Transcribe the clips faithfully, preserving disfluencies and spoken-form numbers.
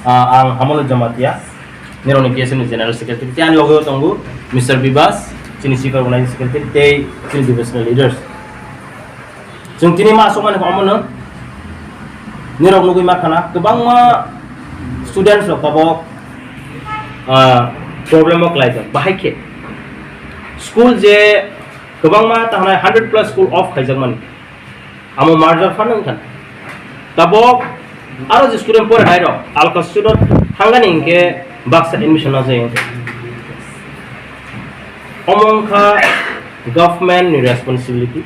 Ah, ang Hamolo Jamatia, nirokni T S F ni General Secretary. Tei ani loge tongo Mister Bibas, chini Chief Organizing Secretary, tei chini divisional leaders. Chwng tini ma aswk mani omono nirok nugwi ma khana, kwbangma students rok tabok, ah, problem o kwlaijak. Bahai khe school je kwbangma ta hwnai hundred plus school off khaijak mani. Amo merger phano wngkha. Tabok aro je student pore hai rok alka student thangani hinkhe baksa admission na jai wngkha. Omo wngkha government ni responsibility.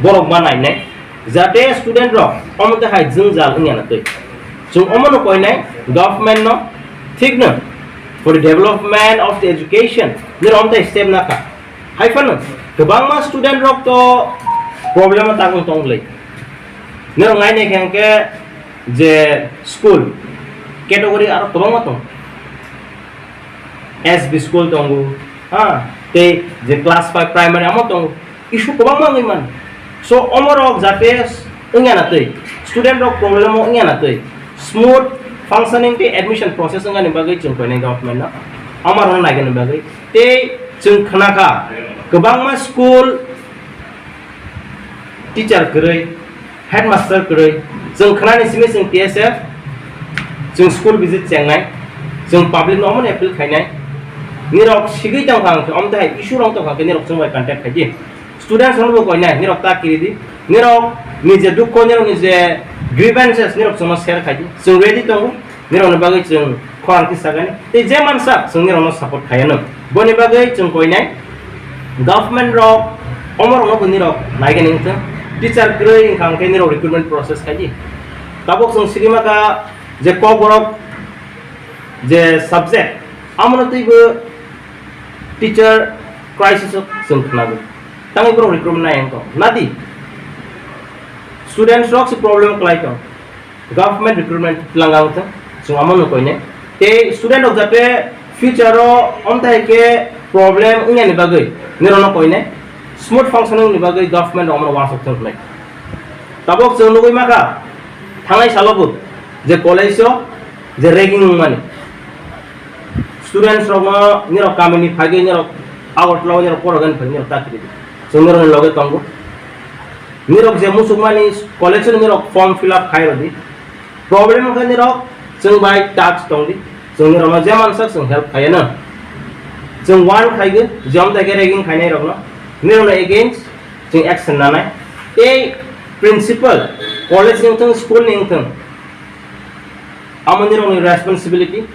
Borok ma nainai jate student rok omo te hai jwngjal wngya na twi. Chwng omo no koinai government no thik no for the development of the education nirok omo tai step na kha. Hai phano kwbangma student rok to problem o tangwi tong le. Nirok nai nai khe hwnkhe je school category aro kwbangma tongo. S B school tongo, ha, tei je class five primary amo tongo. Issue kwbangma wngwi mano. So, omo rok jate wngya na twi, student rok problem o wngya na twi, smooth functioning tei admission process wngani bagwi chwng koinai government no. Omo rok naigani bagwi. Tei chwng khna kha, kwbangma school teacher kwrwi, headmaster kwrwi, chwng khnani simi chwng T S F, chwng school visit chengnai, chwng public no omono appeal khainai. Nirok sigwi tong kha hwnkhe, omo tei hai issue rok tong kha hwnkhe nirok chwng bai contact khai di. Students rok bo koinai, nirok ta kiri di. Nirok ni je dukho, nirok ni je grievances, nirok chwngno share khai di. Chwng ready tongo. Nirokni bagwi chwng khorang kisa gani. Tei je mansak chwng nirokno support khaiya no. Boni bagwi chwng koinai government rok omo rokno bo nirok naigani wngthwng. Teacher kwrwi wngkha hwnkhe nirok recruitment process khai di. Tabuk chwng sirima kha je kokborok je subject amono twibo teacher crisis o chwng khnago. Tangwi borok recruitment nai wngkha. Nadi students rok se problem kwlai tong. Government recruitment twlang ang thung, chwng amo no koine. Tei student rok jate future o omthai khe problem wngya ni bagwi nirok no koine, smooth functioning ni bagwi government rok omo no uansuk thung khlai. Tabok chwng nugwi makha, thangnai salo bo je college o je ragging wngmani, students rok no nirok kamini phagwi nirok Agartala o nirok porogani phagwi nirok ta kiri di. Chwng nirok ni loge tongo. Nirok je musukmani collection nirok form fill up khai rodi. Problem wngkha nirok chwng bai touch tongdi. Chwng nirokno je mansak chwng help khaiya no. Chwng warn khaigo je omthai khe ragging khainai rokno. Nirokno against chwng action nanai. Tei principal, college ni wngthung, school ni wngthung, amo nirokni responsibility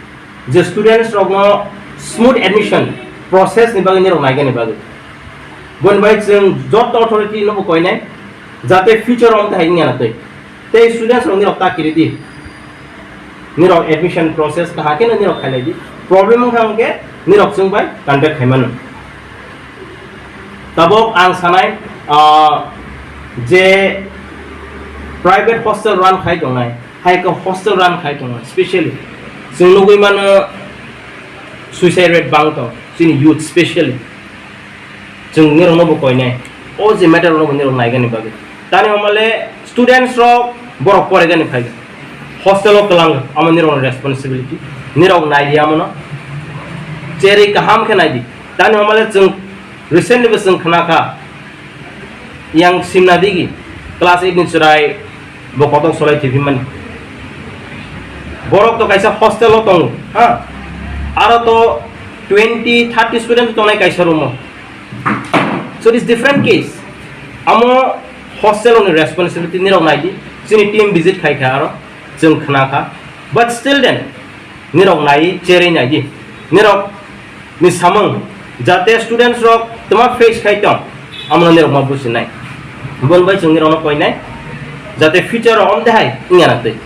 je students rokno smooth admission process ni bagwi nirok naigani bagwi. Boni bai chwng joto authority no bo koinai jate future o omthai wngya na twi. Tei students rok nirok ta kiri di. Nirok admission process kaham khe no nirok khailai di. Problem wngkha hwnkhe nirok chwng bai contact khai mano. Tabok ang sanai, ah, je private hostel run khai tongnai, hai khe hostel run khai tongnai, specially chwng nugwi mano suicide rate bang tong chini youth specially. Chwng nirokno bo koinai, o je matter rokno bo nirok naigani bagwi. Tani hwnmale students rok borok poregani phai hostel o kwlang, amo nirokni responsibility, nirok nai di amono. Cherwi kaham khe nai di. Tani hwnmale chwng recently bo chwng khna kha, yang simna digi class eight ni chwrai bo kotok solai thwiphi mani. Borok to kaisa hostel o tongo, ha, aro to twenty thirty student tongnai kaisa room o. So it is different case. Amo hostel ni responsibility nirok nai di. Chini team visit khai kha aro chwng khna kha. But still then, nirok nai cherwi nai di. Nirok ni samung jate students rok tma face khai tong, amo nirok ma businai. Bon bai chwng nirok no koinai jate future o om de hai wngya na twi.